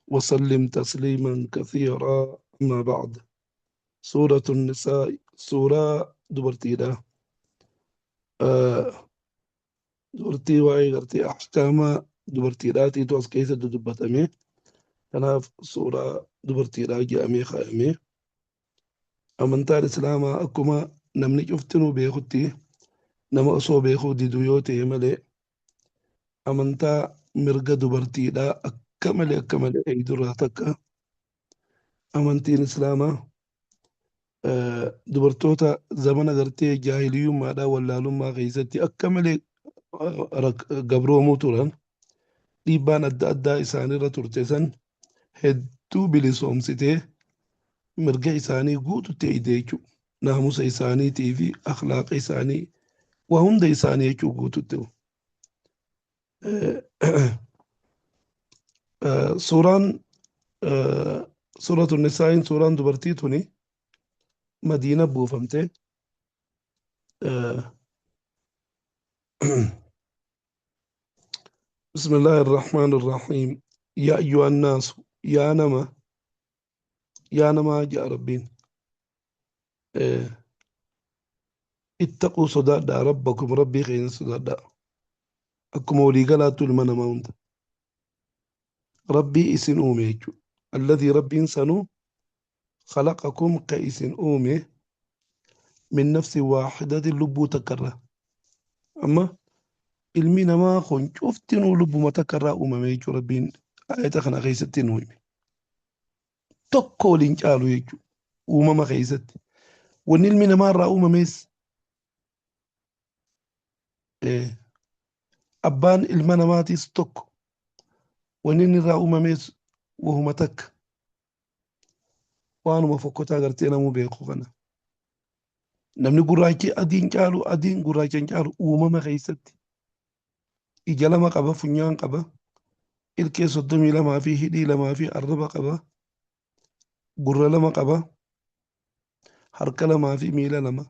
وسلم تسليما كثيرا. أما بعد، سورة النساء سورة دبرتيدا. آه، dubartii waa'ee gartee ahkaama dubartiidhaatiitu as keessatti dubbatame. Kanaaf suuraa dubartiidhaa jedhamee kaa'ame. Amantaan Islaamaa akkuma namni cuftinuu beekutti, nama osoo beekuu didu yoo ta'e malee, amantaa mirga dubartiidhaa akka malee akka malee eegdurraa takka. Amantiin Islaamaa dubartoota zamana gartee jaahiliyyummaadhaa wallaalummaa keessatti akka malee gabroomuu turan, dhiibbaan adda addaa isaanirra turte san hedduu bilisoomsitee mirga isaanii guututti eegde jechuudha. Naamusa isaaniitii fi akhlaaqa isaanii waa hunda isaanii jechuu guututti. Suuraan Suuratu Nisaa'iin, suuraan dubartii tuni Madiina buufamte. بسم الله الرحمن الرحيم. يا أيها الناس، يا نما يا نما جاء ربين، اتقوا صدادا ربكم، ربي خين صدادا. akkuma walii galaattu ilma namaa hunda Rabbii isin uume jechuudha. الذي rabbiin sanuu خلقكم ka isin uume من نفس واحدة lubbuu takkarraa. Amma ilmi namaa kun cuftinuu lubbuma takkarraa uumame jechuudha. Rabbiin ayata kana keessatti nu hime. Tokko waliin caalu jechuudha uumama keessatti. Wanni ilmi namaa irraa uumames, abbaan ilma namaatiis tokko, wanni inni irraa uumames wahuma takka, waanuma fokkotaa gartee namuu beeku kana. Namni gurraachi adiin caalu, adiin gurraacha hin caalu uumama keessatti. Ija lama qaba, funyaan qaba, ilkee 32 fi hidhii lamaa fi arraba qaba, gurra lama qaba, harka lamaa fi miila lama.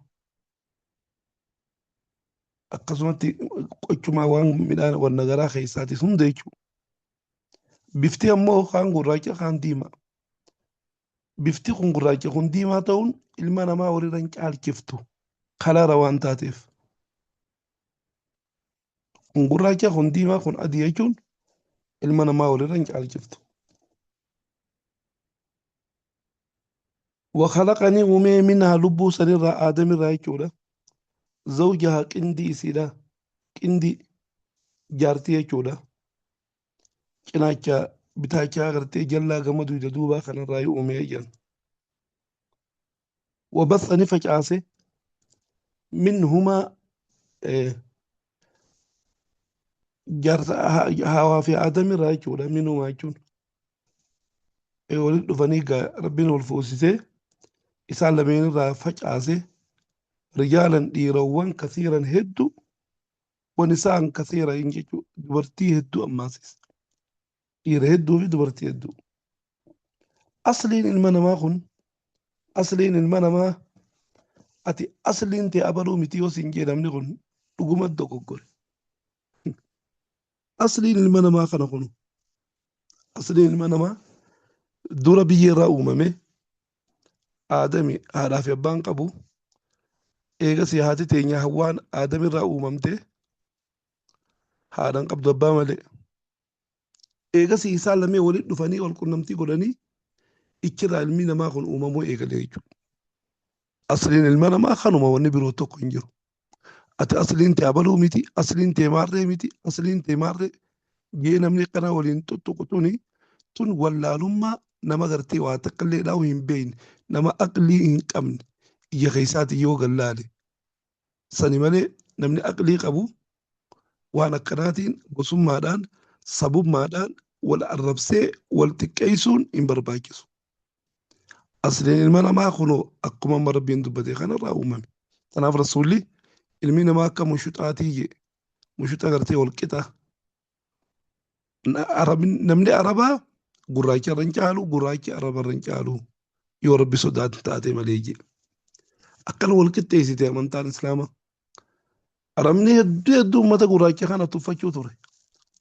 Akkasumatti qochumaa waan midhaan wanna garaa keessaatis hunda jechuudha. Bifti ammoo kaan gurraacha, kaan diimaa. Bifti kun gurraacha, kun diimaa ta'uun ilma namaa walirra hin caalchiftu kalaara waan taateef. Kun gurraacha, kun diimaa, kun adii jechuun ilma namaa walirra hin caalchiftu. وخلقني uumee منها lubbuu sanirraa, aadamirraa jechuudha. زوجها qindii isiidha. Qindii jaartii jechuudha. Cinaacha bitaachaa gartee jallaa gama duyda duubaa kanarraa uumee jedhan. وبث ni facaase منهما jaarsa Hawaa fi aadamirraa jechuudha. منهما jechuun walitti dhufanii Rabbiin wal fuusisee isaan lameen irraa facaase رجالا dhiirawwan كثيرا hedduu ونساء كثيرا jechuudha, dubartii hedduu. Ammaasis dhiira hedduu fi dubartii hedduu. Asliin ilma namaa kun, asliin ilma namaa, ati asliin ta'e abaluu miti yoo siin jedhamni kun dhuguma dogoggore. Asliin ilma namaa kana kunu, asliin ilma namaa dura biyya irraa uumame. Aadami haadhaa fi abbaan qabu. Eegas haati teenya Hawwaan Aadamirraa uumamte, haadhan qabdu abbaa malee. Eegas isaan lamee walitti dhufanii wal qunnamtii godhanii ichirraa ilmi namaa kun uumamuu eegale jechuudha. Asliin ilma namaa kanuma, wanni biroo tokko hin jiru. Ati asliin ta'e abaluu miti, asliin ta'e maarree miti, asliin ta'e maarree jee namni kana waliin tuttuqu tuni tun wallaalummaa nama gartee waa takka illee dhaa'u hin beekne, nama aqlii hin qabne ija keessaati yoo gallaale sani malee, namni aqlii qabu waan akkanaatiin gosummaadhaan sabummaadhaan wal arrabsee wal xiqqeessuun hin barbaachisu. Asliin ilma namaa kunoo akkuma amma Rabbiin dubbate kanarraa uumame. Kanaaf Rasuulli ilmi namaa akka mushuxaatii jee, mushuxa gartee wal qixa. Namni Arabaa gurraacha irra hin caalu, gurraachi Araba irra hin caalu yoo Rabbi sodaatu taate malee jee. Akkana wal qixxeessite amantaan Islaamaa. Arabni hedduu hedduu uummata gurraacha kana tuffachuu ture.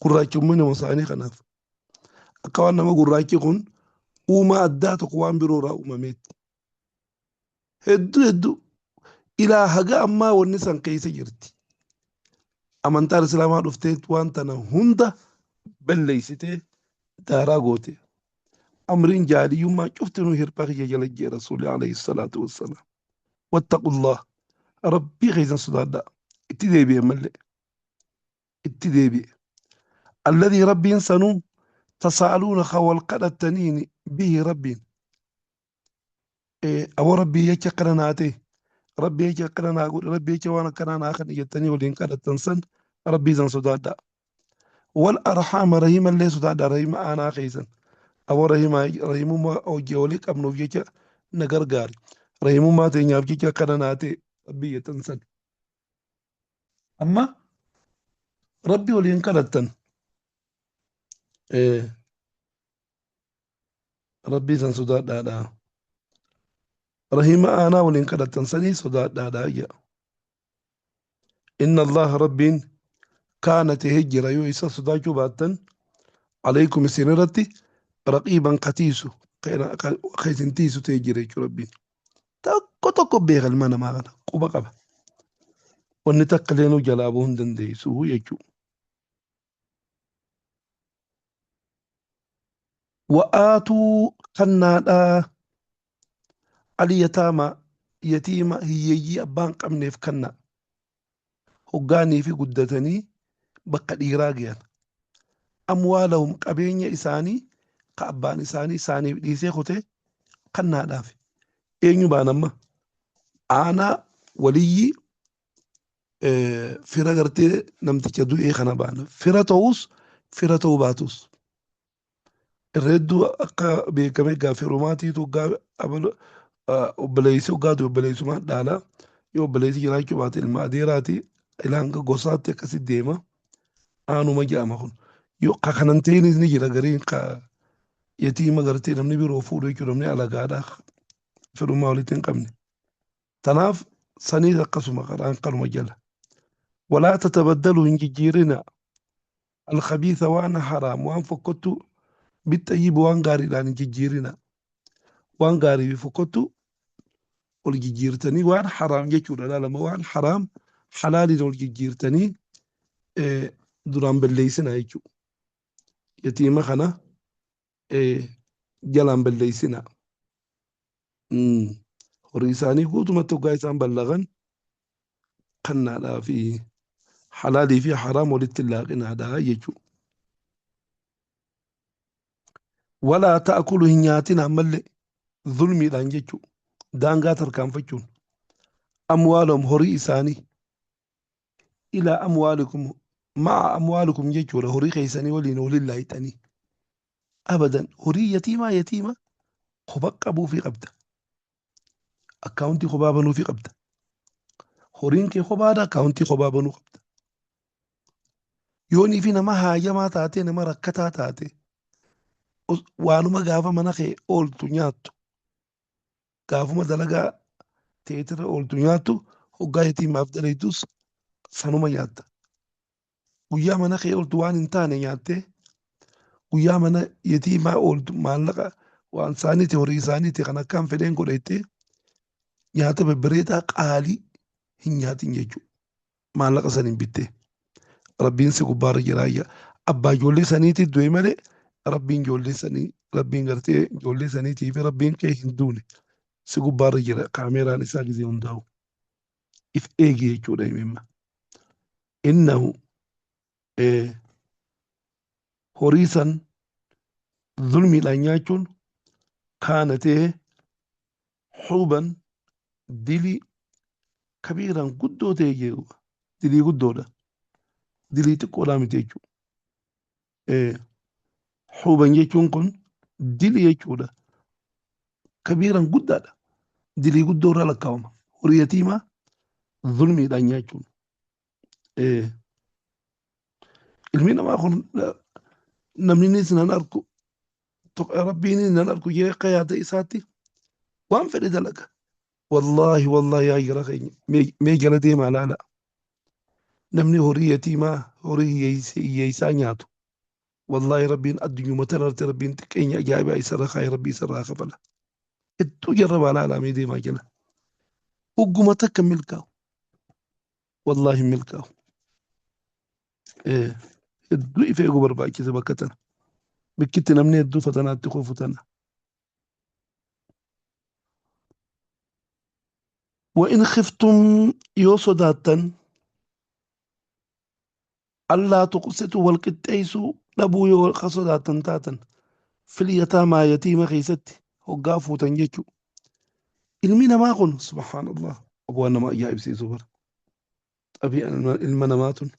Gurraachummaa nama isaanii kanaaf. Akka waan nama gurraachi kun uumaa addaa tokko waan biroo irraa uumameetti. Hedduu hedduu ilaa haga ammaa wanni san keessa jirti. Amantaan Islaamaa dhuftee waan tana hunda balleessitee daaraa goote. Amriin jaaliyyummaa cuftinuu hirpha kiyya jala jee Rasuulli alayhi salaatu wassalaam. Wattaqullah Rabbii keessan sodaadhaa. Itti deebi'e mallee. Itti deebi'e. Alladhii Rabbiin sanuu tasaaluuna ka wal kadhattaniini bihi Rabbiin. Aboo Rabbii jecha akkana naa ta'e, Rabbii jecha akkana naa godhe, Rabbii jecha waan akkanaa naa kana jettanii waliin kadhattan san Rabbii san sodaadhaa. Wal arhaama rahiima illee sodaadhaa rahiima aanaa keessan. Aboo rahiima rahimummaa hojii walii qabnuuf jecha na gargaari. Rahimummaa teenyaaf jecha akkana naa ta'e Rabbii jettan san. Amma Rabbii waliin kadhattan. Rabbii san sodaadhaadha. Rahima aanaa waliin kadhattan sanii sodaadhaadha jedha. Inna Allaha Rabbiin kaana tahee jira yoo isa sodaachuu baattan alaykum isin irratti raqiiban ka tiisu ka isin tiisu ta'ee jira jechuudha Rabbiin. Tokko tokko beeka ilma namaa kana quba qaba. Wanni takka illee nu jalaa bahuu hin dandeessu jechuudha. Wa'aatuu kannaadhaa al-yataama yatiima hiyyeeyyii abbaa hin qabneef kanna hoggaanii fi guddatanii bakka dhiiraa gayan amwaalahum qabeenya isaanii ka abbaan isaanii isaaniif dhiisee kute kannaadhaaf eenyu baan amma aanaa waliyyii fira gartee namticha du'ee kana baana. Fira ta'us fira ta'uu baatus. Irra hedduu akka beekame egaa firumaatiitu hoggaa obboleessi hoggaa du'e obboleessumaan dhaala. Yoo obboleessi jiraachuu baate ilma adeeraati. Ilaa hanga gosaatti akkasi deema. Aanuma jedhama kun. Yoo ka kanan ta'inis ni jira gariin ka yatiima gartee namni biroo fuudhu jechuudha namni alagaadha firummaa walitti hin qabne. Tanaaf saniis akkasuma karaan kanuma jala. Walaa tatabaddalu hin jijjiirina alkhabiisa waan haraam waan fokkottu bixxayyibi waan gaariidhaan hin jijjiirina. Waan gaarii fi fokkottu ol jijjiirtanii waan haraam jechuudha laalama waan haraam halaaliin ol jijjiirtanii duraan balleessina jechuudha. Yatiima kana jalaan balleessina. Horii isaanii guutumatti hoggaa isaan ballagan kannaadhaa fi halaalii fi haraam walitti hin laaqinaadha jechuudha. Walaa ta'kulu hin nyaatina ammallee zulmiidhaan jechuudha. Daangaa tarkaanfachuun amwaalahum horii isaanii ilaa amwaalikum ma'a amwaalikum jechuudha horii keessanii waliin waliin laayixanii. Abadan horii yatiimaa yatiima kopha qabuufii qabda. Akkaawuntii kophaa banuufii qabda. Horiin kee kophaadha akkaawuntii kophaa banuu qabda. Yoonii fi nama haajamaa taatee nama rakkataa taate waanuma gaafa mana kee ooltu nyaattu gaafuma dalagaa teetirra ooltu nyaattu hoggaa yatiimaaf dalaytus sanuma nyaatta. Guyyaa mana kee ooltu waan hin taane nyaattee guyyaa mana yatiimaa ooltu maallaqa waan isaaniiti horii isaaniiti kan akkaan fedheen godha jettee nyaata babbareedaa qaalii hin nyaatin jechuudha. Maallaqa saniin bittee. Rabbiin si gubbaarra jiraayya. Abbaa ijoollee saniitii du'e malee rabbiin ijoollee sanii rabbiin gartee ijoollee saniitii fi rabbiin kee hin duune si gubbaarra jira kaameeraan isaa gizee hundaa'u. If eegi jechuudha himimma. Innahu horii san zulmiidhaan nyaachuun kaana ta'e huuban dilii kabiiran guddoo ta'e jedhu dilii guddoodha. Dilii xiqqoodhaa miti jechuudha. Huuban jechuun kun dilii jechuudha. Kabiiran guddaadha. Dilii guddoo irra lakkaawama. Horii yatiimaa zulmiidhaan nyaachuun. Ilmi namaa kun namninis nan arku rabbiinis nan arku jee akka yaada isaatti waan fedhe dalaga. Wallaahi wallaahi yaa jara keenya mee jala deemaa laala. Namni horii yatiimaa horii hiyyeessaa nyaatu Wallaahi Rabbiin addunyuma tanarratti Rabbiin xiqqeenya ajaa'ibaa isarra kaa'e Rabbi isarraa kafala. Hedduu jarrabaa laalamee deemaa jala. Hogguma takka milkaa'u. Wallaahi milkaa'u. Hedduu if eeguu barbaachisa bakka tana. Bikkitti namni hedduu fatanaatti kufu tana. Wa in khiftum yoo sodaattan allaa tuqsitu wal qixxeessuu dhabuu yoo ka sodaattan taatan fil yataamaa yatiima keessatti hoggaa fuutan jechuu. Ilmi namaa kun subhaanallah waan nama ajaa'ibsiisu bara. Xabii'aan ilma namaa tun.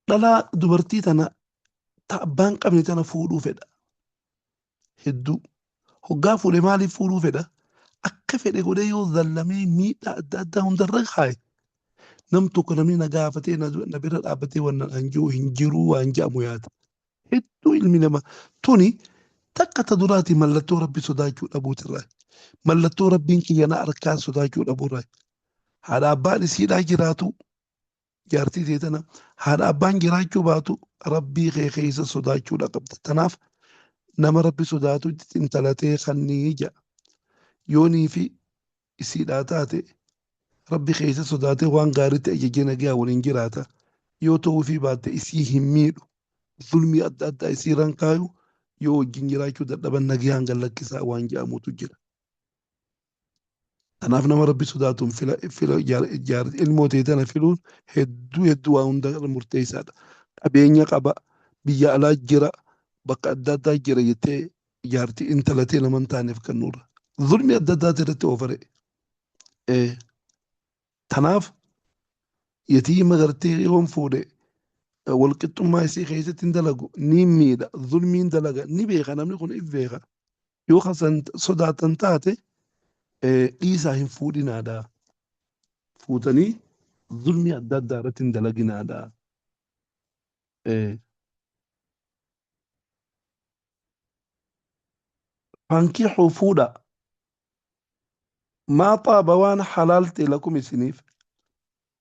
Dhalaa dubartii tana ta abbaan qabne tana fuudhuu fedha. Hedduu. Hoggaa fuudhe maaliif fuudhuu fedha? Akka fedhe godhee yoo zallamee miidhaa adda addaa hundarra kaaye. Nam tokko namni na gaafatee na bira dhaabbatee waan naan jiru hin jiruu waan jedhamu yaada. Hedduu ilmi namaa tuni takka ta duraati mallattoo Rabbi sodaachuu dhabuutirraa. Mallattoo Rabbiin kiyya na arkaa sodaachuu dhabuurraa. Haadha abbaan isiidhaa jiraatu jaartii tee tana haadha abbaan jiraachuu baatu Rabbii kee keessa sodaachuudha qabda. Tanaaf nama Rabbi sodaatu intala tee kannii jedha. Yoonii fi isiidhaa taate Rabbi keessa sodaatee waan gaariitti ajajee nagaa waliin jiraata. Yoo ta'uufii baatte isii hin miidhu. Zulmii adda addaa isii irra hin kaayu. Yoo wajjin jiraachuu dadhaban nagayaan gad lakkisaa waan jedhamutu jira. Kanaaf nama Rabbi sodaatuun fila, fila, jaar, jaar, ilmoo tee tana filuun hedduu hedduu waa hunda irra murteessaadha. Qabeenya qaba, biyya alaa jira, bakka adda addaa jira jettee jaartii intala tee nama hin taaneef kennuurra. Zulmii adda addaati irratti oofare. Tanaaf yatiima gartee yoon fuudhe walqixxummaa isii keessatti hin dalagu ni miidha zulmiin dalaga ni beeka namni kun if beeka. Yoo kan san sodaatan taate dhiisaa hin fuudhinaadha. Fuutanii zulmii adda addaa irratti hin dalaginaadha. Fankixuu fuudha. Maa xaaba waan halaal ta'e lakum isiniif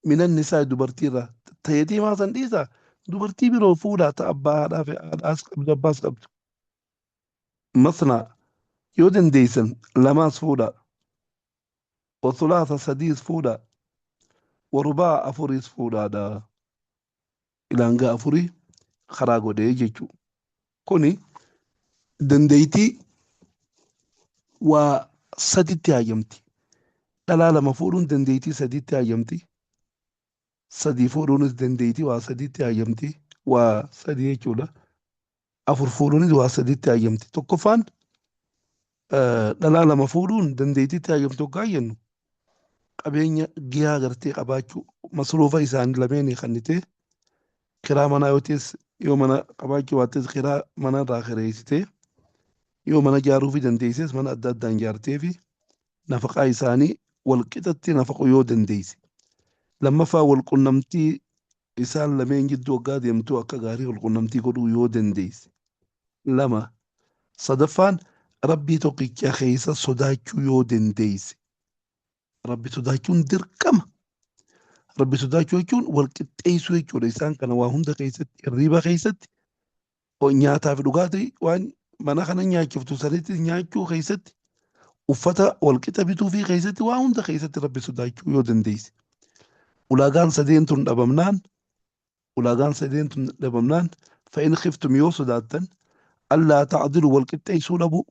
minan nisaa dubartii irraa ta yatiimaa san dhiisaa dubartii biroo fuudhaa ta abbaa haadhaa fi haadhaas qabdu abbaas qabdu. Masnaa yoo dandeeysan lamaas fuudhaa. Wa thulaatha sadiis fuudhaa. Wa rubaa afuriis fuudhaadha. Ilaangaa afurii karaa godhee jechuu. Kuni dandeeytii waa saditti hayyamti. Dhalaa lama fuudhuun dandeeytii saditti hayyamti. Sadii fuudhuunis dandeeytii waa saditti hayyamti. Waa sadii jechuudha. Afur fuudhuunis waa saditti hayyamti. Tokkoffaan dhalaa lama fuudhuun dandeettiitti hayyamtu hoggaa jennu qabeenya gihaa gartee qabaachuu masruufa isaanii lameenii kannitee kiraa manaa yoo ta'es yoo mana qabaachuu baattes kiraa mana irraa kireessitee yoo mana ijaaruufii dandeesses mana adda addaan ijaartee fi nafaqaa isaanii wal qixatti nafaquu yoo dandeesse. Lammaffaa wal qunnamtii isaan lameen jidduu waggaa deemtu akka gaarii wal qunnamtii godhuu yoo dandeesse. Lama sadaffaan Rabbii tokkicha keessa sodaachuu yoo dandeesse. Rabbi sodaachuun dirqama. Rabbi sodaachuu jechuun wal qixxeessuu jechuudha. Isaan kana waa hunda keessatti hirriiba keessatti nyaataa fi dhugaatii waan mana kana nyaachiftu sanitti nyaachuu keessatti uffata wal qixa bituu fi keessatti waa hunda keessatti Rabbi sodaachuu yoo dandeesse. Ulaagaan sadeen tun dhabamnaan ulaagaan sadeen tun dhabamnaan fa'in khiftum yoo sodaattan allaa ta'dilu wal qixxeessuu dhabuu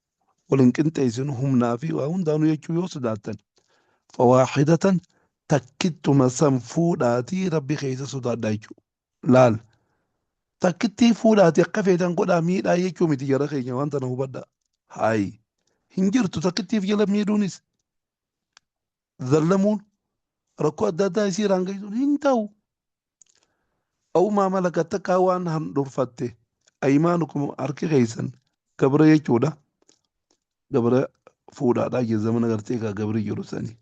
wal hin qixxeessinu humnaa fi waa hundaanuu jechuu yoo sodaattan fawaahidatan takkittuma san fuudhaatii Rabbi keessa sodaadhaa jechuudha. Laal takkittii fuudhaatii akka feetan godhaa miidhaa jechuu miti jara keenya waan tana hubadhaa. Haayi hin jirtu takkittiif jala miidhuunis zallamuun rakkoo adda addaa isii irraan geessuun hin ta'u. Aw maa malakat takkaa waan handhurfatte aymaanukum harki keessan gabra jechuudha. Gabra fuudhaadhaa jee zamana gartee egaa gabri jiru sani.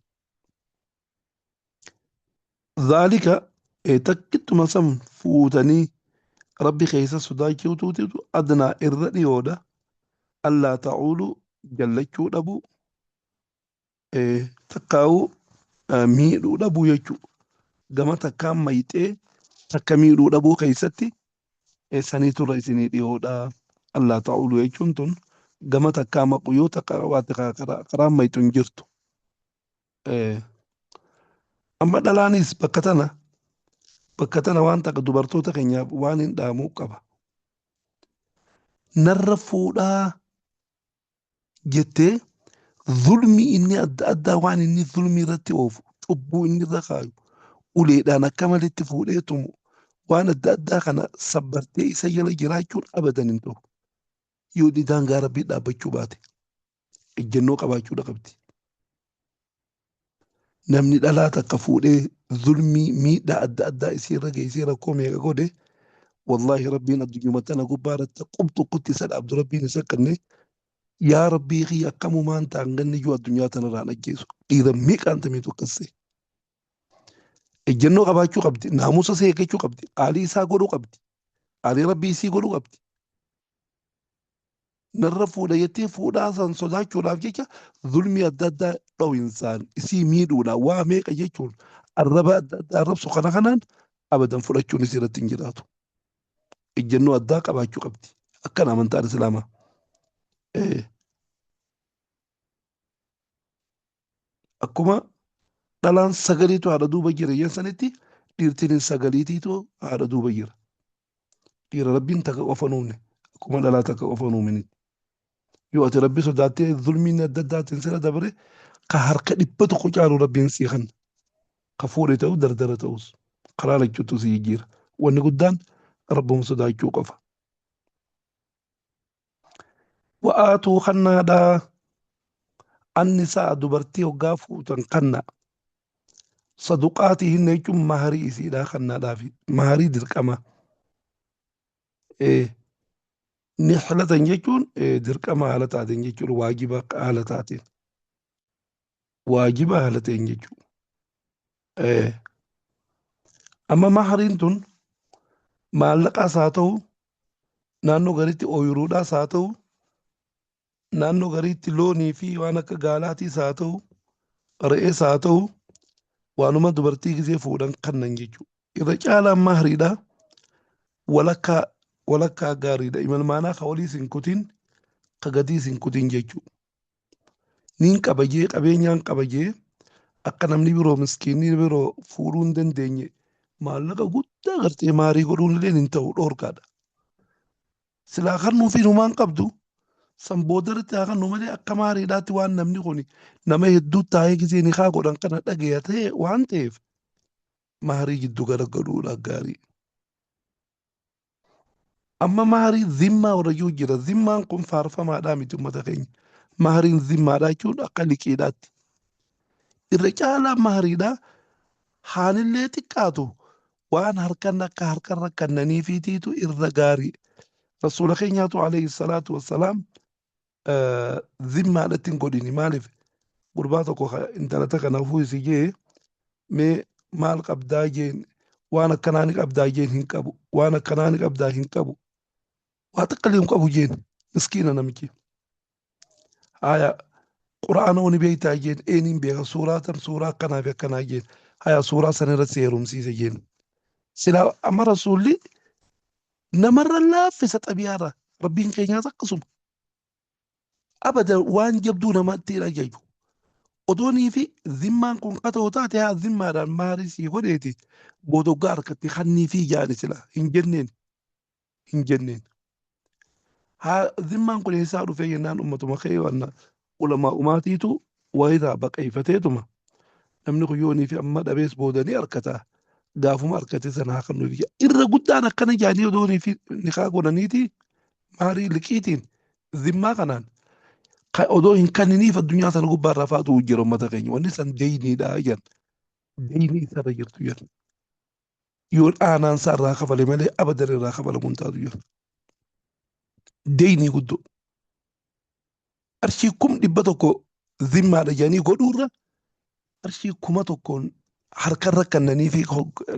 Zaalika takkittuma san fuutanii Rabbi keessa sodaachuutuutu adnaa irra dhiyoodha. Allaa ta'uulu jallachuu dhabuu takkaa'uu miidhuu dhabuu jechuu. Gama takkaan mayxee takka miidhuu dhabuu keessatti Saniitu irra isinii dhiyoodha. Allaa ta'uulu jechuun tun gama takkaa maqu yoo takka qabaatte karaan mayxu hin jirtu. Amma dhalaanis bakka tana waan takka dubartoota keenyaaf waan hin dhaamuu qaba. Narra fuudhaa jettee zulmii inni adda addaa, waan inni zulmii irratti oofu, cubbuu inni irra kaayu, uleedhaan akka malitti fuudhee tumu, waan adda addaa kana sabbartee isa jala jiraachuun abadan hin ta'u. Yoo inni daangaa Rabbii dhaabbachuu baate, ejjennoo qabaachuudha qabdi. Namni dhalaa takka fuudhee zulmii miidhaa adda addaa isii irra geessee rakkoo meeqa godhe, wallaahi Rabbiin addunyuma tana gubbaa irratti qub tokkotti isa dhaabdu Rabbiin isa kenne. Yaa Rabbii kiyya, akkamumaan ta'an ganni iyyuu addunyaa tanarraan ajjeesu dhiira meeqaan tamiitu akkas ta'e. Ejjennoo qabaachuu qabdi, naamusa isee eeggachuu qabdi, qaalii isaa godhuu qabdi, qaalii Rabbii isii godhuu qabdi. Narra fuudha jettee fuudhaa san sodaachuudhaaf jecha zulmii adda addaa dhowinsaan isii miidhuudhaan waa meeqa jechuun arraba adda addaa arrabsu kana kanaan abadan fudhachuun isii irratti hin jiraatu. Ejjennoo addaa qabaachuu qabdi. Akkana amantaan Islaamaa. Akkuma dhalaan sagaliitu haadha duuba jira jedhan sanitti, dhiirtiin sagaliitiitu haadha duuba jira. Dhiira Rabbiin takka qofa nuumne, akkuma dhalaa takka qofa nuuminitti. Yoo ati Rabbi sodaattee zulmiin adda addaatiin sira dabre, ka harka 100 caalu Rabbiin sii kenna. Ka fuudhe ta'u dardara ta'us karaa lachuutu si jijjiira. Wanni guddaan Rabbuma sodaachuu qofa. Wa'aatuu kannaadhaa annisaa, dubartii hoggaa fuutan kanna, saduqaatii hinna jechuun maharii isiidhaa kannaadhaafi maharii dirqama. Nihlatan jechuun dirqama haala taateen jechuudha, waajiba haala taateen, waajiba haala ta'een jechuudha. Amma mahariin tun maallaqaas haa ta'u, naannoo gariitti ooyiruudhaas haa ta'u, naannoo gariitti loonii fi waan akka gaalaatiis haa ta'u, re'ees haa ta'u, waanuma dubartii gisee fuudhan kannan jechuudha. Irra caalaan mahariidha walakkaa walakkaa gaariidha. Imalmaanaa ka oliis hin kutin, ka gadiis hin kutin jechuudha. Niin qaba jee, qabeenyaan qaba jee, akka namni biroo miskiinni biroo fuudhuu hin dandeenye maallaqa guddaa gartee maarii godhuun illee hin ta'u, dhoorkaadha. Silaa kan nuuf hinumaan qabdu san boodarratti haa kannu malee, akka maariidhaatti waan namni kun nama hedduu taa'ee gisee nikaa godhan kana dhagaya ta'e waan ta'eef, maarii giddu gala godhuudha gaarii. Amma maarii zimmaa warra jiru jira. Zimmaan kun faarfamaadhaa miti, uummata keenya. Maariin zimmaadhaa jechuun akka liqiidhaatti. Irra caalaa maariidhaa haanillee xiqqaatu waan harkan akka harkan rakkannaniifiitiitu irra gaarii. Rasuula keenyaatu alayhi salaatu wassalaam zimmaadhatti hin godhini. Maaliif? Gurbaa tokko intala takka na fuusi jee, mee maal qabdaa jeen, waan akkanaa ni qabdaa jeen, hin qabu, waan akkanaa ni qabdaa, hin qabu, waa xiqqalee hin qabu jeen. Miskiina namichi. Haya, Qura'aana ni beektaa jeen, eeniin beeka, suuraa tam, suuraa akkanaa fi akkanaa jeen. Haya, suuraa sana irratti si heerumsiise jeen. Silaa amma Rasuulli namarra laaffisa xabiyaarra, Rabbiin keenyaas akkasuma. Abada waan jabduu namatti hin ajaju. Odoonii fi zimmaan kun qatoo taate, haa zimmaadhaan maarii sii godheeti boodoggaa harkatti kannii fi jaani sila hin jenneen hin jenneen. Haa zimmaan kun eessaa dhufee jennaan, ummatuma kee wanna ulamaa umaatiitu wayiraa baqeeffateetuma namni kun yoonii fi amma dhabees boodanii harkataa gaafuma harkate sana haa kennuuf. Irra guddaan akkana jaanii odoonii fi nikaa godhaniiti maarii liqiitiin zimmaa kanaan ka odoo hin kanniniif addunyaa sana gubbaa irraa faatu jira uummata keenya. Wanni san deeyniidha jedhan, deeynii isarra jirtu jedhan, yoo aanaan isaa irraa kafale malee abadan irraa kafalamu hin taatu jedhan. Deeynii guddoo qarshii 100,000 zimmaadha jedhanii godhuurra, qarshii 1000n harkarra kannanii fi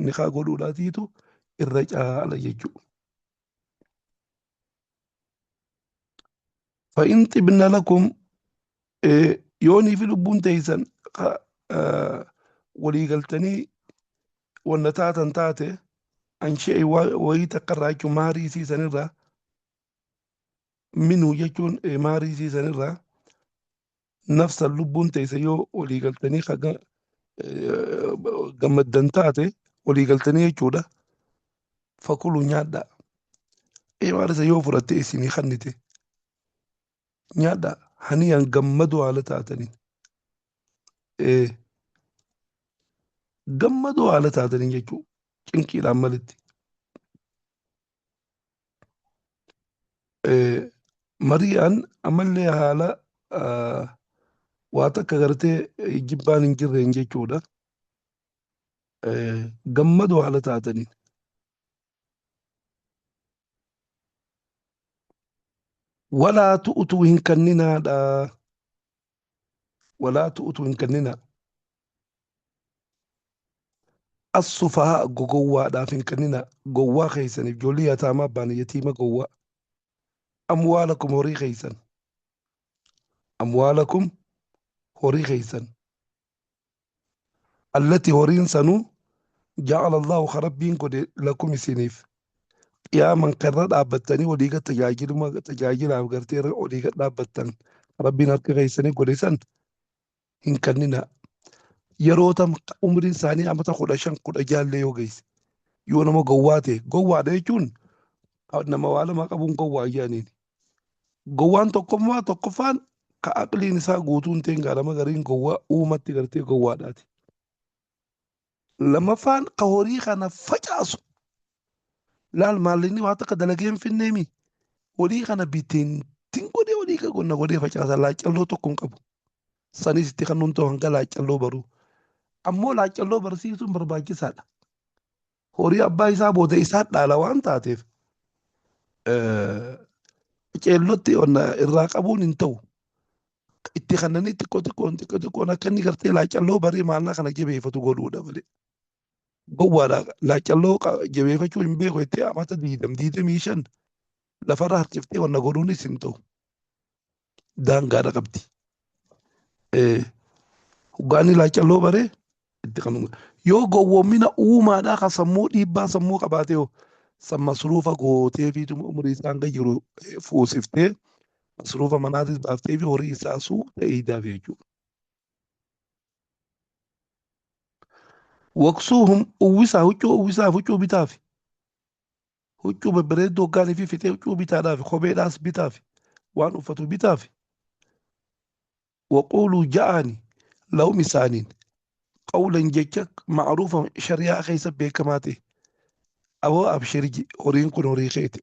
nikaa godhuudhaatiitu irra caala jechuudha. Fa'in xibna lakum, yoonii fi lubbuun teessan walii galtanii wanna taatan taate An shi'e wayii takka irraa jechuun maarii isii sanirraa minhu jechuun maarii isii sanirraa nafsan lubbuun teessa yoo walii galtanii haga gammaddan taate walii galtanii jechuudha. Fakulu nyaadhaa. Maal isa yoo fudhatte isinii kannite nyaadhaa haniyan gammadoo haala taataniin. Gammadoo haala taataniin jechuudha. Cinqiidhaan malitti. Mari'aan ammallee haala waa takka gartee jibbaan hin jirreen jechuudha. Gammadoo haala taataniin. Walaa tu'utuu hin kanninaadha. Walaa tu'utuu hin kanninaa. As-sufahaa gogowwaadhaaf hin kenninaa. Gowwaa keessaniif ijoollee yataamaa abbaan yatiima gowwaa. Amwaalakum horii keessan. Amwaalakum horii keessan. Allati horiin sanuu ja'ala Allahu ka Rabbiin godhe lakum isiniif. Qiyaaman kan irra dhaabbattanii olii gad tajaajiluma tajaajilaaf gartee irra olii gad dhaabbattan Rabbiin harka keessanii godhe san hin kenninaa. Yeroo tam umriin isaanii amata 15 16llee yoo geesse yoo nama gowwaa ta'e gowwaadha jechuun nama waa lama qabuun gowwaa jedhaniin. Gowwaan tokkummaa tokkoffaan ka aqliin isaa guutuu hin ta'in nama gariin gowwaa uumatti gartee gowwaadhaati. Lammaffaan ka horii kana facaasu laal maallinni waa takka dalagee hin finneemi horii kana biteen tin godhee horii ka gonna godhee facaasa laaccalloo tokko hin qabu. Sanis itti kan ta'u hanga laaccalloo baruu. Ammoo laaccalloo barsiisuun barbaachisaadha. Horii abbaa isaa booda isaa dhaala waan taateef ceellotti irraa qabuun hin ta'u. Itti kannanii xiqqoo xiqqoon xiqqoo xiqqoon akka inni gartee laaccalloo baree maallaa kana jabeeffatu godhuudha malee. Gowwaadha laaccalloo jabeeffachuu hin beeku jettee amata 25 lafarra harkiftee wanna godhuunis hin ta'u. Daangaadha qabdi. Hoggaanni laaccalloo baree itti kan yoo gowwoomina uumaadhaa kan sammuu dhiibbaa sammuu qabaatee hoo san masruufa gootee fi umurii isaa hanga jiru fuusiftee masruufa manaatis baaftee fi horii isaa suuta eeydaaf jechuudha. Waqsuuhum uwwisaa huccuu uwwisaaf huccuu bitaafi. Huccuu babbareedduu hoggaanii fi fixee huccuu bitaadhaafi kopheedhaas bitaafi waan uffatu bitaafi. Waquuluu ja'aani lahum isaaniin qawlan jecha ma'ruufa shari'aa keessa beekamaa ta'e. Aboo abshir ji horiin kun horii keeti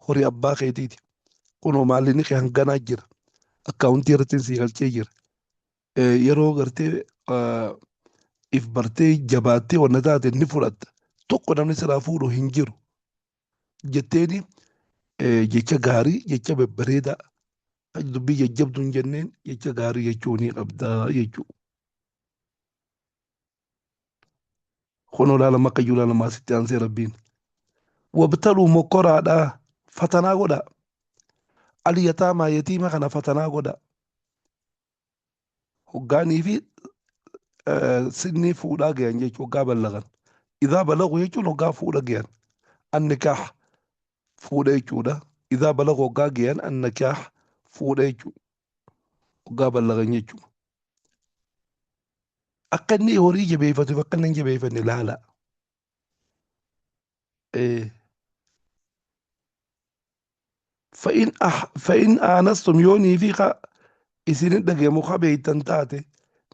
horii abbaa keetiiti kunoo maallinni kee hanganaa jira akkaawuntii irratti sii galchee jira. Yeroo gartee if bartee jabaattee wanna taate ni fudhatta tokko namni siraa fuudhu hin jiru jetteeni jecha gaarii jecha babbareedaa dubbii jajjabduu hin jenneen jecha gaarii jechuu ni qabda jechuudha. Kunoo laalama akka iyyuu laalama asitti aansee Rabbiin. Wabtaluu mokkoraadhaa fatanaa godhaa. Al-yataamaa yatiima kana fatanaa godhaa. Hoggaanii fi sinni fuudhaa gayan jechuun hoggaa ballagan. Idaa balagu jechuun hoggaa fuudha gayan. Annikaah fuudha jechuudha. Idaa balagu hoggaa gayan annikaah fuudha jechuudha. Hoggaa ballagan jechuudha. Akka inni horii jabeeffatuuf akka inni hin jabeeffanne laala. Fa'in aanastum yoonii fi ka isinin dhagayamu ka beeytan taate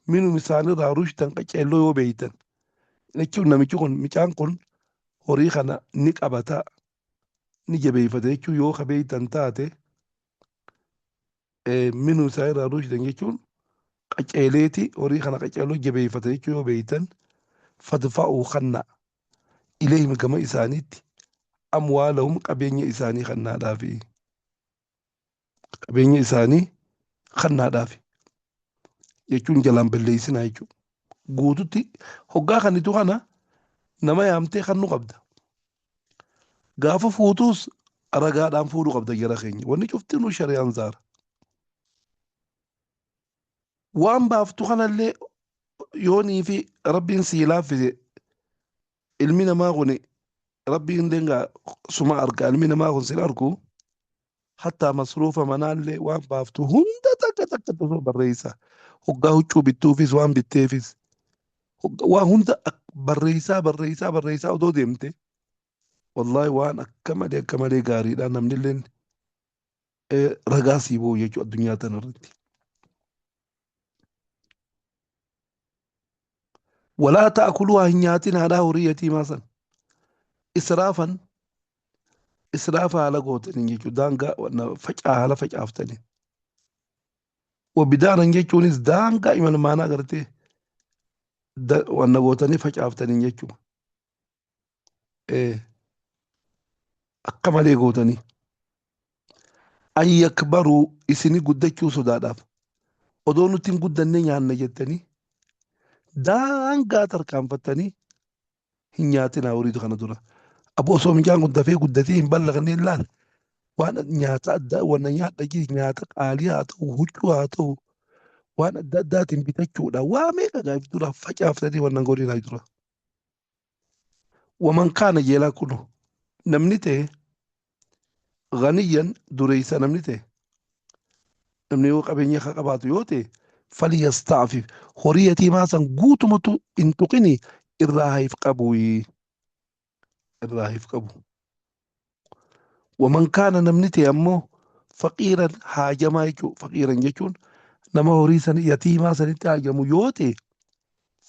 minum isaanirraa rushdan qaceelloo yoo beeytan jechuun namichi kun micaan kun horii kana ni qabata ni jabeeffata jechuun yoo ka beeytan taate minum isaanirraa rushdan jechuun qaceeleeti horii kana qaceelloo jabeeffata jechuun yoo beeytan fadfa'uu kanna ilayhim gama isaaniitti amwaalahum qabeenya isaanii kannaadhaafi qabeenya isaanii kannaadhaafi jechuun jalaan balleessinaa jechuudha. Guututti hoggaa kanitu kana nama yaamtee kannu qabda. Gaafa fuutuus ragaadhaan fuudhuu qabda jara keenya. Wanni cuftinuu shari'aan zaara. Waan baaftu kanallee yoonii fi rabbiin sii laaffise ilmi namaa kun Rabbiin illee gaa suma arga, ilmi namaa kun sin argu. Hattaa masruufa manaallee waan baaftu hunda takka takka osoo barreessa. Hoggaa huccuu bittuufis waan bitteefis waan hunda barreessaa barreessaa barreessaa odoo deemte, wallaahi waan akka malee akka malee gaariidha. Namnilleen ragaa sii ba'u jechuudha addunyaa tana irratti. Walaa ta'akuluhaa, hin nyaatin haadhaa horii yatiimaa san israafan, israafa haala gootanii jechuudha, daangaa facaa haala facaaftanii. Wabidaaran jechuunis daangaa imalmaanaa gartee wanna gootanii facaaftanii jechuudha. Akka malee gootanii. An yakbaruu, isini guddachuu sodaadhaaf, odoo nutti hin guddanne nyaanna jettanii daangaa tarkaanfattanii hin nyaatinaa horii kana dura. Abbo, osoo mucaan kun dafee guddatee hin ballaqne ilaal, waan nyaata addaa wanna nyaadha jiri, nyaata qaalii haa ta'u, huccuu haa ta'u, waan adda addaatiin bitachuudha, waa meeqa gaaf dura facaaftanii wannan godhinaa dura. Waman kaana jeelaa kunu namni ta'e ganiyyan, dureessa namni ta'e, namni yoo qabeenya akka qabaatu yoo ta'e, falyasta'fif, horii yatiimaa san guutumatu hin tuqini, irraa haif qabu, irraa haif qabu. Waman kaana namni ta'e ammoo faqiiran, haajamaa jechuun, faqiiran jechuun nama horii san yatiimaa sanitti haajamu yoo ta'e,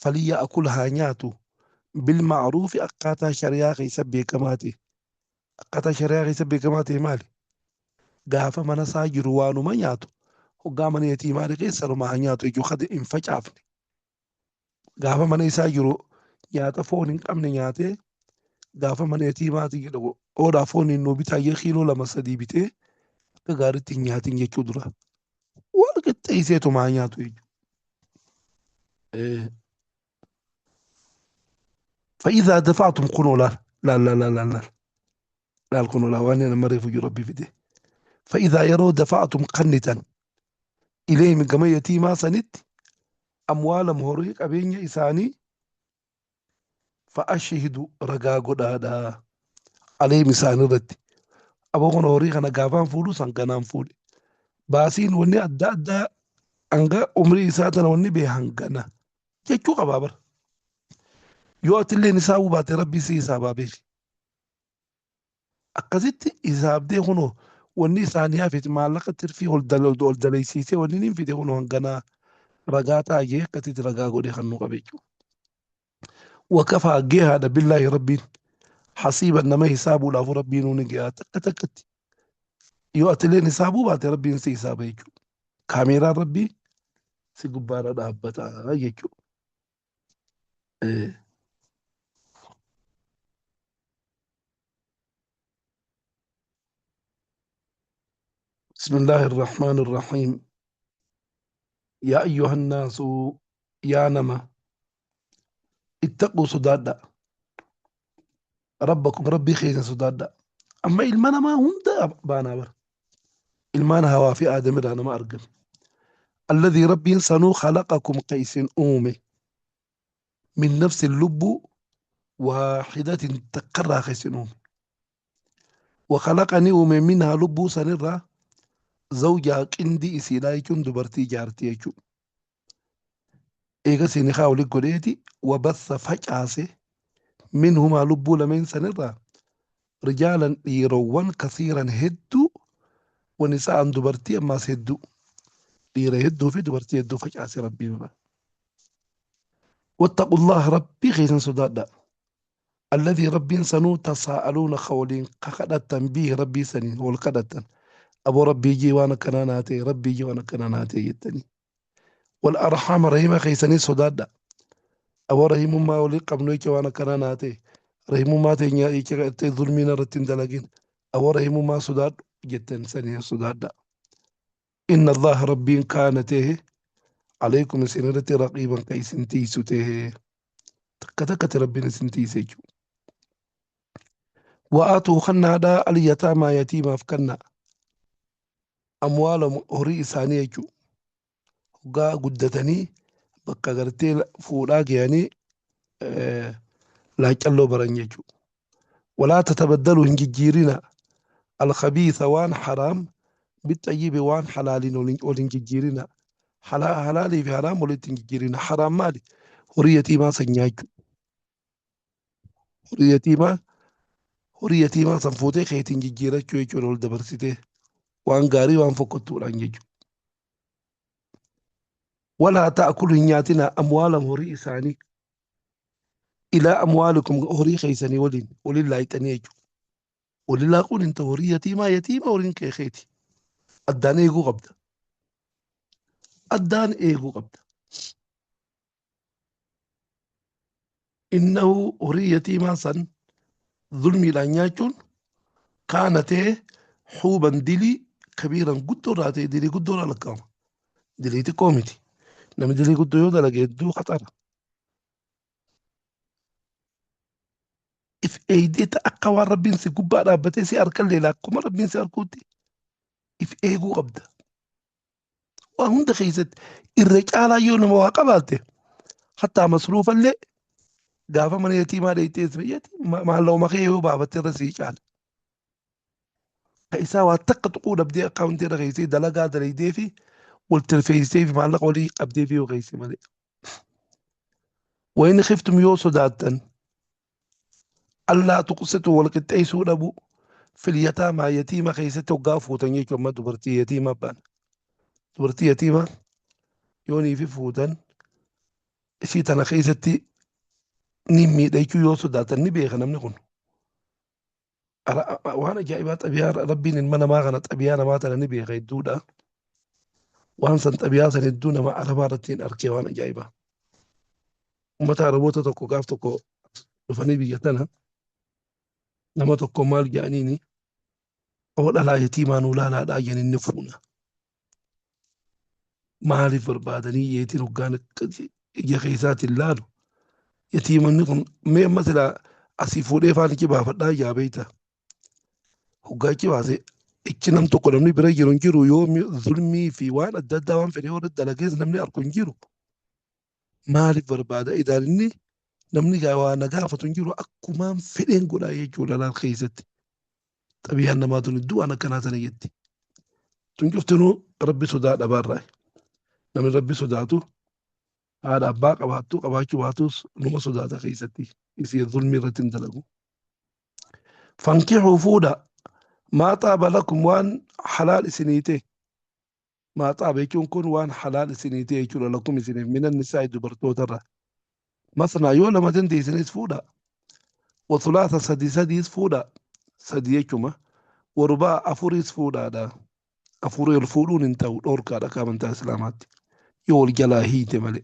falyaakul, haa nyaatu, bilma'ruufi, akkaataa shari'aa keessa beekamaa ta'e. Akkaataa shari'aa keessa beekamaa ta'e maali? Gaafa mana isaa jiru waanuma nyaatu, hoggaa mana yatiimaa dhaqee sanuma haa nyaatu jechuudha, kan hin facaafne. Gaafa mana isaa jiru nyaata foon hin qabne nyaatee, gaafa mana yatiimaati jedhu oodhaa foon hin nuu bitaa jee kiiloo lama sadii bitee akka gaariitti hin nyaatin jechuu dura. Wal qixxeesseetuma haa nyaatu jechuudha. فإذا دفعتم كنوا لا لا لا لا لا لا لا كنوا لا وأنا مريف ربي فيدي. فإذا يروا دفعتم قنتا إليهم كما يتيما سنت أموالهم، horii qabeenya isaanii، فأشهدوا، ragaa godhaadha، عليهم، isaan irratti. Aboo, kun horii kana gaafaan fuudhu san kanaan fuudhe, baasiin wanni adda addaa hanga umrii isaa tana wanni bee hangana jechuu qabaa bara. Yoo atilleen isaa hubaate, rabbii si hisaabaa beeki. Akkasitti hisaabdee, kunoo wanni isaanii hafete, maallaqa tirfii ol daleysiisee wanni inni fide kunoo hanganaa, ragaa taa'ee akkasitti ragaa godhee kan nu qabe jechuudha. وكفى gehaadha بالله rabbiin حسيبا, nama hisaabuudhaaf rabbiin ni gehaa takka takkatti. Yoo atileen hisaabuu baate, rabbiin si hisaaba jechuudha. Kaameeraan rabbii si gubbaarra dhaabbata jechuudha. بسم الله الرحمن الرحيم. يا أيها الناس، yaa nama، اتقوا، sodaadhaa، ربكم، rabbii keessan sodaadhaa. Amma ilma namaa hunda baanaa bara. Ilmaan hawaa fi aadamirraa nama argame. الذي rabbiin sanuu خلقكم ka isin uume، من نفس، lubbuu، واحدة، takkarraa ka isin uume. وخلق ni uume، منها، lubbuu sanirraa، زوجها، qindii isiidhaa jechuun dubartii, jaartii jechuudha. Eegas inni haa walitti godheeti، وبث، facaase، منهما، lubbuu lameen sanirraa، رجالا، dhiirowwan، كثيرا، hedduu، ونساء، dubartii ammaas hedduu. Dhiira hedduu fi dubartii hedduu facaase rabbiin. واتقوا الله، rabbii keessan sodaadhaa، الذي rabbiin sanuu تساءلون ka waliin kakadhattan، به، rabbii saniin wal kadhattan. Aboo, rabbii jii waan akkanaa naa ta'e, rabbii jii waan akkanaa naa ta'e jettanii. والأرحام، rahima keessanii sodaadhaa. Aboo, rahimummaa walii qabnu jecha waan akkanaa naa ta'e, rahimummaa teenya jecha gartee zulmiin irratti hin dalagin, aboo rahimummaa sodaadhu jettan sanii sodaadhaa. إن الله rabbiin كان ta'e عليكم، isin irratti، رقيبا، ka isin tiisu ta'e. Takka takkatti rabbiin isin tiise jechuudha. وآتوا، kennaadhaa، اليتامى، yatiimaaf kennaa، أموالهم، horii isaanii jechuudha. Hoggaa guddatanii bakka gartee fuudhaa gahanii laaccalloo baran jechuudha. Walaa tatabaddalu hin jijjiirina alkhabiisa waan haraam bixayyibi waan halaaliin wal hin jijjiirina. Halaalii fi haraam walitti hin jijjiirina. Haraam maali? Horii yatiimaa san nyaachuu. Horii yatiimaa horii yatiimaa san fuutee keetiin jijjiirachuu jechuudha wal dabarsitee waan gaarii waan fokkottuudhaan jechuudha. Walaa ta'kulu hin nyaatina amwaalam horii isaanii ilaa amwaalikum horii keessanii waliin waliin laayixanii jechuudha. Waliin laaquun hin ta'u horii yatiimaa yatiima horiin kee keeti. Addaan eeguu qabda. Addaan eeguu qabda. Innahu horii yatiimaa san zulmiidhaan nyaachuun kaana ta'e huuban dilii kabiiran guddoo irraa ta'e dilii guddoo irraa lakkaa'ama. Dilii xiqqoo miti. Namni dilii guddoo yoo dalage hedduu khaxara. If eegdee ta akka waan rabbiin si gubbaa dhaabbatee si harkallee akkuma rabbiin si harkuutti if eeguu qabda. Waa hunda keessatti irra caalaa yoo nama waa qabaatte hattaa masruufallee gaafa mana yatiimaa dheeytee maallaquma kee yoo baafatte irra sii caala. Ka isaa waa takka tuquu dhabdee akkaawuntii irra keessee dalagaa dalaydee fi wal tirfeessee fi maallaqa walii qabdee fi yoo keesse malee. Wayni khiftum yoo sodaattan allaa tuqsitu wal qixxeessuu dhabu fil yataamaa yatiima keessatti hoggaa fuutan jechuun amma dubartii yatiima abbaan dubartii yatiima yoonii fi fuutan isii tana keessatti ni miidha jechuu yoo sodaatan ni beeka namni kun. Waan ajaa'ibaa xabiyaa rabbiin ilma namaa kana xabiyaa namaa tana ni beeka hedduudha. Waan san xabiyaa san hedduu nama arabaa irratti hin arkee waan ajaa'ibaa. Uummata araboota tokko gaaf tokko dhufanii biyya tana nama tokko maal jedhaniini oo dhalaa yatiimaa nuu laalaadhaa jedhanii ni fuuna. Maaliif barbaadanii yeetiin hoggaan ija keessaatiin laalu yatiimanni kun mee amma silaa asii fuudhee faan ichi baafadhaa ijaa beeyta. Hoggaa ichi baase ichi nam tokko namni bira jiru hin jiru yoo zulmii fi waan adda addaa waan fedhe yoo dalagees namni arku hin jiru. Maaliif barbaada idaan inni namni gaa waa na gaafatu hin jiru akkumaan fedheen godhaa jechuudha laal keessatti. Xabiyaan namaa tun hedduu waan akkanaa tana jetti. Tun cuftinuu rabbi sodaa dhabaarraa. Namni rabbi sodaatu haadha abbaa qabaattu qabaachuu baatus numa sodaata keessatti isii zulmii irratti hin dalagu. Fankixuu fuudha maa xaaba lakum waan halaal isinii ta'e. Maa xaaba jechuun kun waan halaal isinii ta'e jechuudha lakum isiniif minan nisaa'i dubartootarra. Masnaa yoo lama dandeessanis fuudha. Wasulaasa sadi sadiis fuudha. Sadi jechuma. Warubaa afuriis fuudhaadha. Afurii ol fuudhuun hin ta'u dhoorkaadha akka amantaa islaamaatti. Yoo wal jalaa hiite malee.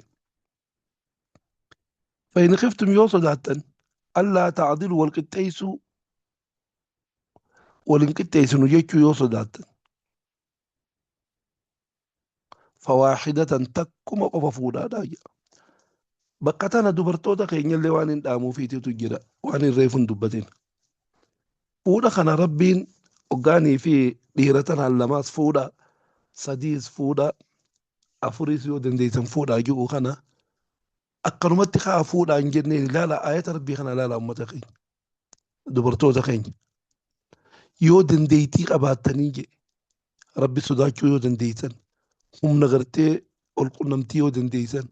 Fa'in khiftum yoo sodaattan allaa ta'dilu wal qixxeessuu wal hin qixxeessinu jechuu yoo sodaattan. Fawaahidatan takkuma qofa fuudhaadhaa jedha. Bakka tana dubartoota keenyallee waan hin dhaamuufiititu jira waan hin reefu hin dubbatin. Fuudha kana rabbiin hoggaanii fi dhiira tanaan lamaas fuudha sadiis fuudha afuriis yoo dandeessan fuudhaa jiru kana akkanumatti kaa fuudhaa hin jenneen ilaala ayata rabbii kana ilaala ummata keenya dubartoota keenya yoo dandeettii qabaattanii jedhe rabbi sodaachuu yoo dandeessan humna gartee ol qunnamtii yoo dandeessan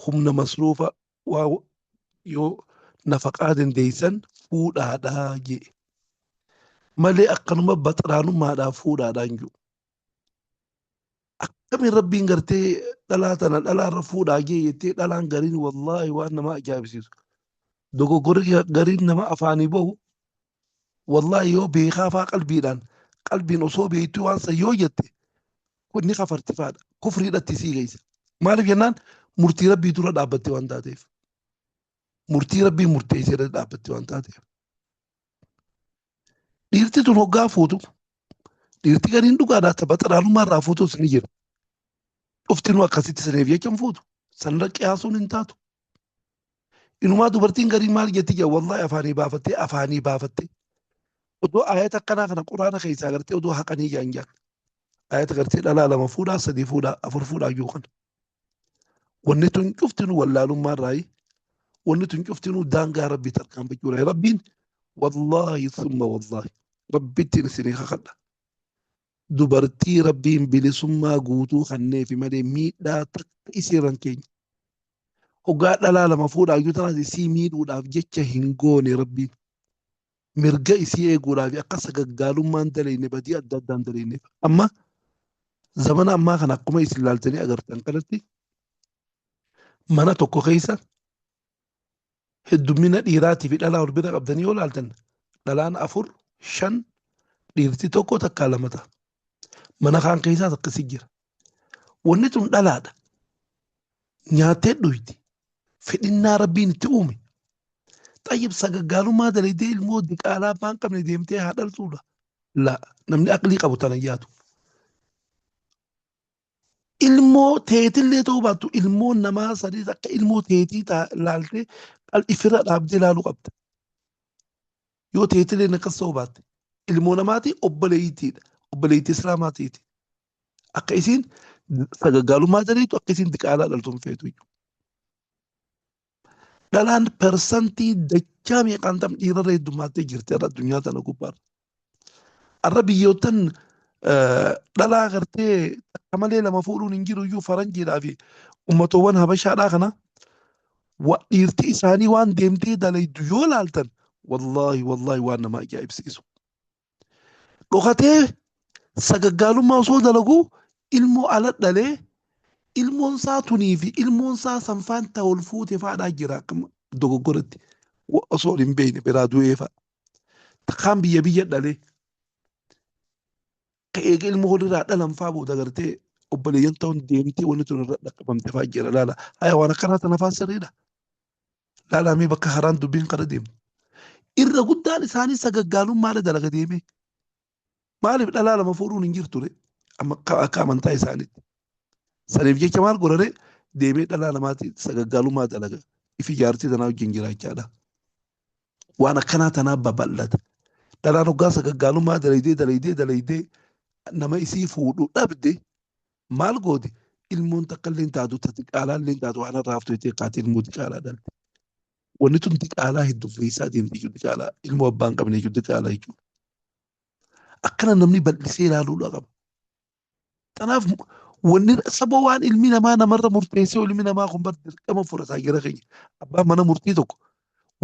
humna masruufa waa yoo nafaqaa dandeessan fuudhaadhaa jedhe malee akkanuma baxraanummaadhaa fuudhaadhaan jiru. Akkamiin rabbiin gartee dhalaa tana dhalaarra fuudhaa jee jettee dhalaan gariin wallaahi waan nama ajaa'ibsiisu. Dogoggorri gariin nama afaanii bahu wallaahi yoo beekaa faa qalbiidhaan qalbiin osoo beektuu waan san yoo jette kun ni kafartifaadha. Kufriidhatti sii geessa. Maaliif jennaan murtii rabbii dura dhaabbatte waan taateef. Murtii rabbii murteessee irra dhaabbatte waan taateef. Dhiirti tun hoggaa fuutu dhiirti gariin dhugaadhaa tapha xalaalummaa irraa fuutus ni jira. Dhuftinuu akkasitti saniif jecha hin fuutu. Sanirra qiyaasuun hin taatu. Inumaa dubartiin gariin maal jetti jaa wallaahi afaanii baafattee afaanii baafattee. Odoo ayata akkanaa kana quraana keessaa gartee odoo haqanii jaan jaan. Ayata gartee dhalaa lama fuudhaa sadii fuudhaa afur fuudhaa jiru kana. Wanni tun cuftinuu wallaalummaa irraayi. Wanni tun cuftinuu daangaa rabbii tarkaanfachuudha. Rabbiin Wallaahi summa wallaahi Rabbittiin isinii kakadha. Dubartii Rabbiin bilisummaa guutuu kanneefi malee miidhaa takka isiirra hin keenye. Hoggaa dhalaa lama fuudhaa iyyuu tanaas isii miidhuudhaaf jecha hin goone Rabbiin. Mirga isii eeguudhaaf akka sagaggaalummaan daleeyne badii adda addaan daleeyneef. Amma zamana ammaa kana akkuma isin laaltanii agartan kanatti mana tokko keessa heddummina dhiiraatii fi dhalaa wal bira qabdanii yoo laaltan dhalaan afur shan dhiirti tokko takkaa lama ta'a. Mana kaan keessaas akkasii jira. Wanni tun dhalaadha. Nyaattee dhuydi. Fedhinnaa Rabbiin itti uume. Xayyib sagaggaalummaa dalaydee ilmoo diqaalaa abbaan qabne deemtee haa dhaltuudha. La namni aqlii qabu tana yaadu. Ilmoo teetillee ta'uu baattu ilmoon namaa sadiis akka ilmoo teetii laaltee ifirra dhaabdee laaluu qabda. Yoo teetillee akkas ta'uu baatte ilmoo namaatii obboleeyitiidha. Obboleeyitii islaamaa teeti. Akka isiin sagaggaalummaa daleetu akka isiin diqaalaa dhaltu hin feetu jechuudha. Dhalaan persantii dachaa meeqaan tam dhiirarra heddumaattee jirti har'a addunyaa tana gubbaarra. Har'a biyyoottan dhalaa gartee takka malee lama fuudhuun hin jiru iyyuu faranjiidhaa fi ummatoowwan habashaadhaa kana dhiirti isaanii waan deemtee dalaydu yoo laaltan wallaahi wallaahi waan nama ajaa'ibsiisu. Dhokatee sagaggaalummaa osoo dalaguu ilmoo ala dhalee ilmoon isaa tunii fi ilmoon isaa sanfaan ta ol fuute faadhaa jira akka dogoggoratti osoo hin beekne biraa du'ee fa'a. Kaan biyya biyya dhalee ka eega ilmoo walirraa dhalan faa booda gartee obboleeyyan ta'uun deemtee wanni tun irra dhaqqabamte faa jira laala. Haya waan akkanaa tana faa sirriidha. Laalaa mee bakka karaan dubbiin kara deemu. Irra guddaan isaanii sagaggaalummaadha dalaga deemee. Maaliif dhalaa lama fuudhuun hin jirtu ree? Amma akka amantaa isaaniitti. Saniif jecha maal godhare deemee dhalaa namaatti sagaggaalummaa dalaga. Ifi jaartii tanaa wajjin jiraachaadha. Waan akkanaa tanaa babal'ata. Dhalaan hoggaa sagaggaalummaa dalaydee dalaydee dalaydee nama isii fuudhu dhabde maal gooti? Ilmoon takka illee hin taatu, ta diqaalaa illee hin taatu, waan irraa haftu jettee kaatee ilmoo diqaalaa dhalte. Wanni tun diqaalaa heddummeessaa deemti jechuudha. Diqaalaa ilmoo abbaa hin qabne jechuudha diqaalaa jechuudha. Akkana namni bal'isee ilaaluudha qaba. Kanaaf wanni saba waan ilmi namaa namarra murteessee ilmi namaa kun bar dirqama fudhataa jira keenya. Abbaan mana murtii tokko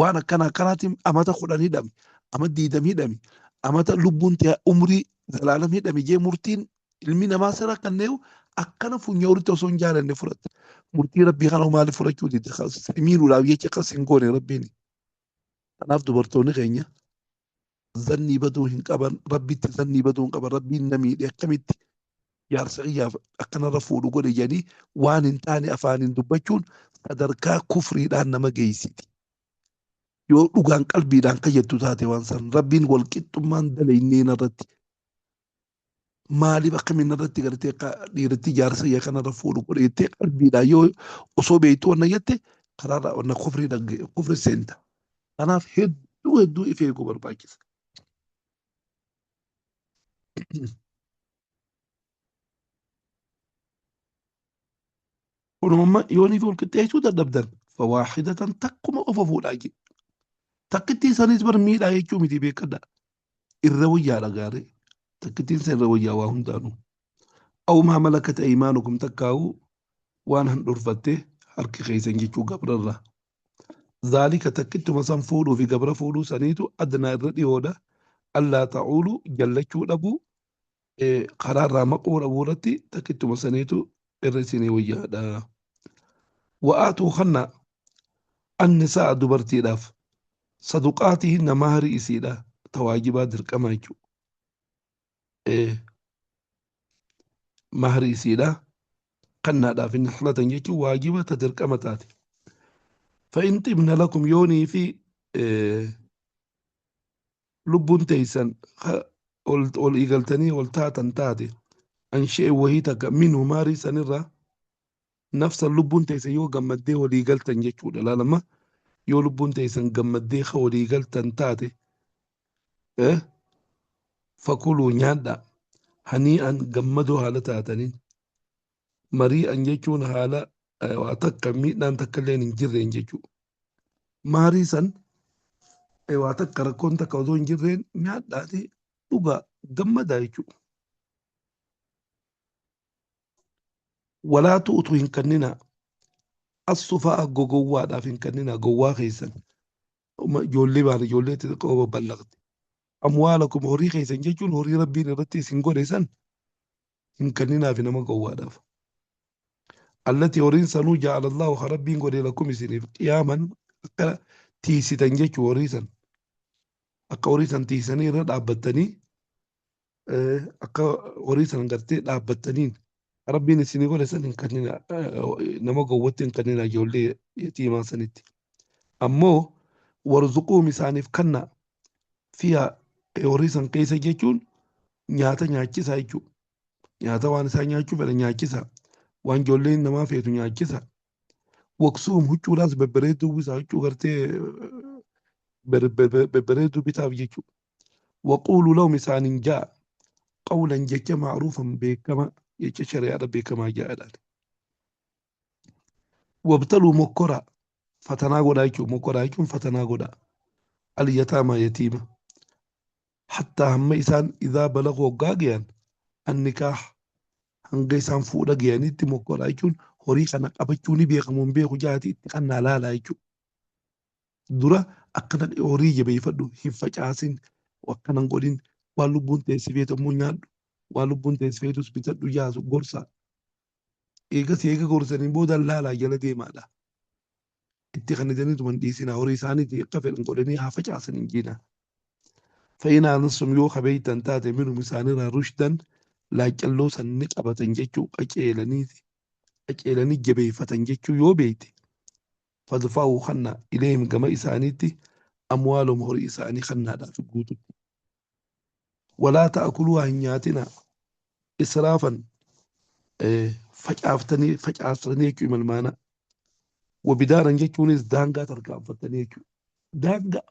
waan akkana akkanaatiin amata 10 hidhame, amata 20 hidhame, amata lubbuun tee umrii zalaalam hidhame jee murtiin ilmi namaa sirra kanneewu akkana funyoo olitti osoo hin jaalanne fudhatta. Murtii rabbii kana maaliif fudhachuu didde? Si miidhuudhaaf jecha akkas hin goone rabbiin. Kanaaf dubartoonni keenya zannii baduu hin qaban, rabbitti zannii baduu hin qaban, rabbiin na miidhe akkamitti jaarsa kiyyaaf akkanarra fuudhu godhe jedhanii waan hin taane afaaniin dubbachuun sadarkaa kufriidhaan nama geessiti. Yoo dhugaan qalbiidhaan kajettu taate waan san rabbiin wal qixxummaan dalaynee narratti maaliif akkamiin narratti gartee akka dhiiratti jaarsa kiyya kanarra fuudhu godhe jettee qalbiidhaan yoo osoo beektu wanna jette karaarraa wanna kufrii dhagge kufri seenta. Kanaaf hedduu hedduu if eeguu barbaachisa. Kunuma yooniif wal qixxeessuu dadhabdan fawaahidatan takkuma qofa fuudhaa jee. Takkittii sanis bar miidhaa jechuu miti beekadha. Irra wayyaadha gaarii. Takkittiin san irra wayyaa waa hundaanuu. Aw maa malakat aymaanukum takkaa'uu waan handhurfatte harki keessan jechuu gabrarraa. Zaalika takkittuma san fuudhuu fi gabra fuudhuu saniitu adnaa irra dhiyoodha. Allaa ta'uulu jallachuu dhabuu karaarraa maquu dhabuu irratti takkittuma saniitu irra isinii wayyaadha. Wa'aatuu kannaa annisaa dubartiidhaaf saduqaatihinna mahrii isiidha ta waajibaa dirqama jechuudha. Mahrii isiidha kannaadhaaf inni fudhatan jechuun waajiba ta dirqama taate. Fa'in xibna lakum yoonii fi lubbuun teessan ol eegaltanii ol taatan taate anshee wahii takka minhu mahrii sanirraa nafsan lubbuun teessan yoo gammaddee walii galtan jechuudha laalama yoo lubbuun teessan gammaddee ka walii galtan taate fakuluu nyaadha hanii'an gammadoo haala taataniin marii'an jechuun haala waa takka miidhaan takka illee hin jirreen jechuudha. Maarii san Waa takka rakkoon takka odoo hin jirreen nyaadhaati dhugaa gammadaa jechuudha. Walaa tu'utu hin kenninaa. As-sufaa gogowwaadhaaf hin kenninaa gowwaa keessan. Ijoollee baana ijoollee xixiqqoo babal'aqte. Amwaalakum horii keessan jechuun horii rabbiin irratti isin godhe san hin kenninaafi nama gowwaadhaaf. Allati horiin sanuu ja'alallahu ka rabbiin godhe lakum isiniif qiyaaman akka tiisitan jechuu horii san. Akka horii san tiisanii irra dhaabbattanii akka horii san gartee dhaabbattaniin rabbiin isinii godhe san hin kennina nama gowwatti hin kennina ijoollee yatiimaa sanitti. Ammoo warzuquum isaaniif kenna fiya horii san keessa jechuun nyaata nyaachisaa jechuudha. Nyaata waan isaan nyaachuu fedhan nyaachisa. Waan ijoolleen namaa feetu nyaachisa. Waqsuum huccuudhaas babbareedduu uwwisaa huccuu gartee babbareedduu bitaaf jechuudha. Waquuluu lahum isaaniin ja'a qawlan jecha ma'ruufan beekama jecha shari'aadha beekamaa ja'adhaan. Wabtaluu mokkora fatanaa godhaa jechuudha. Mokkoraa jechuun fatanaa godhaa. Al-yataamaa yatiima. Hattaa hamma isaan idhaa balaguu hoggaa gayan annikaah hanga isaan fuudha gayanitti mokkoraa jechuun horii kana qabachuu ni beekamu hin beeku jaati itti kannaa laalaa jechuudha. Dura akkana horii jabeeffadhu hin facaasin akkana hin godhin waan lubbuun teessi feetu ammoo nyaadhu waan lubbuun teessi feetus bitadhu jaasu gorsa. Eegas eega gorsaniin booda laalaa jala deemaadha. Itti kannitaniituma hin dhiisinaa horii isaaniitii akka fedhan godhanii haa facaasan hin jiinaa. Fa'inaa nasum yoo kabeeytan taate minhum isaanirraa rushdan laaccalloo san ni qabatan jechuu qaceelaniiti qaceelanii jabeeffatan jechuu yoo beeyte fadfa'uu kanna ilayhim gama isaaniitti amwaalum horii isaanii kannaadhaaf guututti. Walaa ta'kuluuhaa hin nyaatinaa israafan facaaftanii facaaftanii jechuu imalmaana. Wabidaaran jechuunis daangaa tarkaanfattanii jechuudha. Daangaa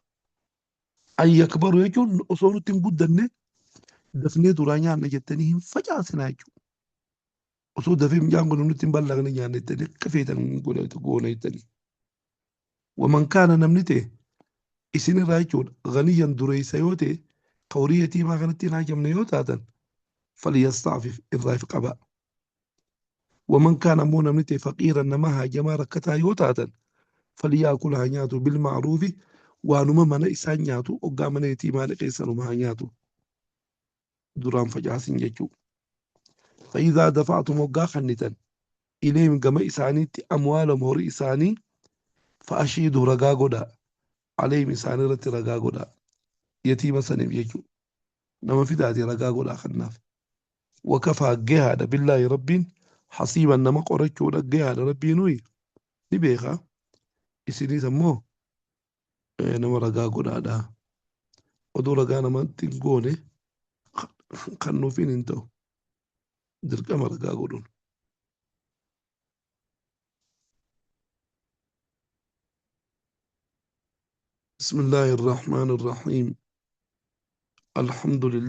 an yakbaru jechuun osoo nutti hin guddanne dafnee duraa nyaanna jettanii hin facaasinaa jechuudha. Osoo dafee mucaan kun nutti hin ballaqne nyaanna jettanii akka feetan goona jettanii. Waman kaana namni ta'e isinirraa jechuudha ganiyyan dureessa yoo ta'e ka horii yatiimaa kanatti hin haajamne yoo taatan falyasta'fif irraa if qabaa. Waman kaana ammoo namni ta'e faqiiran nama haajamaa rakkataa yoo taatan falyaakul haa nyaatu bilma'ruufi waanuma mana isaan nyaatu hoggaa mana yatiimaa dhaqee sanuma haa nyaatu duraan facaasin jechuu. Fa'idhaa dafa'atum hoggaa kannitan ilayhim gama isaaniitti amwaalahum horii isaanii fa'ashiiduu ragaa godhaa alayhim isaanii irratti ragaa godhaa yatiima saniif jechuu nama fidaati ragaa godhaa kannaaf wakafaa gahaadha billaahi rabbiin hasiiban nama qorachuudha gahaadha rabbiinuyi ni beeka isiniis ammoo nama ragaa godhaadha oduu ragaa namatti hin goone kan nuufiin hin ta'u dirqama ragaa godhuun. بسم الله الرحمن الرحيم الحمد لله.